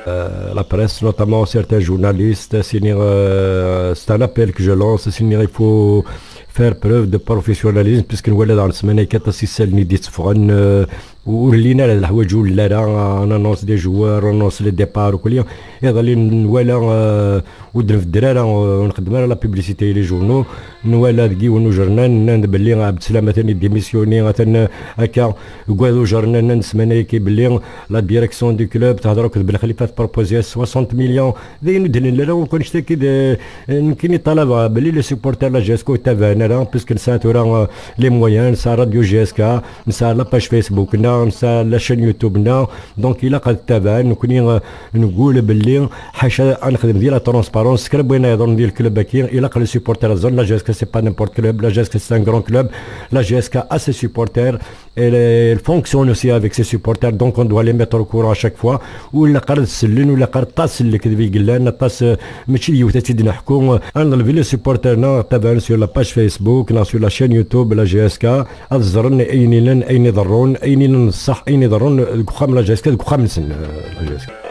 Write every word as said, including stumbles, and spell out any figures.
Euh, la presse, notamment certains journalistes, c'est une, euh, c'est un appel que je lance, c'est une, il faut faire preuve de professionnalisme, puisque nous voilà dans la semaine et quatre, six, sept, ni dix, euh, ur llin ara d leḥwayeǧ ur llin ara, on annonce des joueurs, on annonce les départs, وكل يوم. Iḍelli nwala, euh, ur d-nbeddel ara, ur nxeddem ara la publicité i les journaux. Nwala deg yiwen ujernan, nnan-d belli Abdeslam atan i démissionné, atan akka. Deg wayeḍ ujernan, nnan-d ssmana-agi belli la direction du club tehder akked Belxlifa, tpropose-as soixante millions. D ayen ur d-nella ara, ur kan ccetaki d, nekkini ṭalabeɣ belli les supporters la J S K ur tabaɛen ara, puisque nesɛa tura, euh, les moyens, nesɛa Radio J S K, nesɛa la page Facebook-nneɣ, nesɛa la chaîne YouTube-nneɣ. Donc ilaq ad tabaɛen, nekkni, euh, nqul belli ḥaca ad nexdem di la transparence, kra n wayen yeḍran di le club-agi, ilaq les supporters ad ẓren, la J S K c'est pas n'importe club, la J S K c'est un grand club, la J S K a ses supporters, elle, elle fonctionne aussi avec ses supporters, donc on doit les mettre au courant à chaque fois. Ur ilaq ara ad sellen, ur ilaq ara aṭas n lekdeb i yellan, aṭas, euh, mačči d yiwet ad tt-id-neḥku, euh, ad neḍleb i les supporters-nneɣ ad tabaɛen sur la page Facebook neɣ sur la chaîne YouTube la J S K, ad ẓren ayen illan, ayen iḍerrun, ayen illan d ṣṣeḥ, ayen iḍerrun deg uxxam la J S K, deg uxxam-nsen, euh, la J S K.